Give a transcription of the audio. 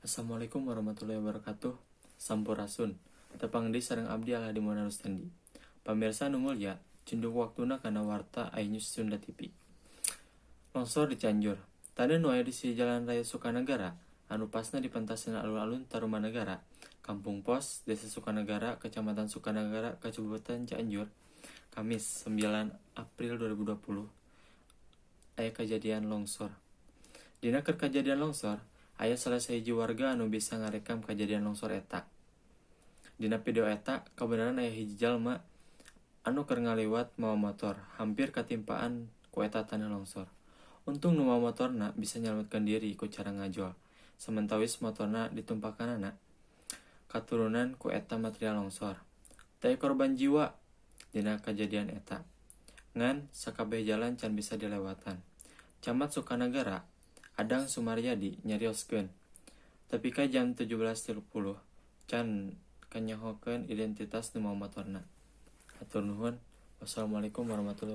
Assalamualaikum warahmatullahi wabarakatuh. Sampurasun. Tepang deui sareng abdi, Alhadi Mona Rustandi. Pamirsa nu mulya, cunduk waktuna kana warta iNews Sunda TV. Longsor di Cianjur. Taneuh nu aya di sisi Jalan Raya Sukanagara, anu pasna di pentasan alun-alun Tarumanagara, Kampung Pos, Desa Sukanagara, Kecamatan Sukanagara, Kabupaten Cianjur, Kamis 9 April 2020, aya kejadian longsor. Dina keur kajadian longsor, aya salah sahiji warga anu bisa ngarekam kajadian longsor eta. Dina video eta kabeneran aya hiji jalma anu keur ngaliwat mawa motor hampir katimpaan ku eta taneuh longsor. Untung nu mawa motorna bisa nyalametkeun diri ku cara ngajol, samentawis motorna ditumpakanana katurunan ku eta material longsor. Teu aya korban jiwa dina kajadian eta. Ngan sakabeh jalan can bisa dilewatan. Camat Sukanagara, Adang Sumaryadi, nyarioskeun, tepi ka jam 17.30 can kanyahokeun identitas nu mawa motorna. Hatur nuhun. Wassalamualaikum warahmatullahi.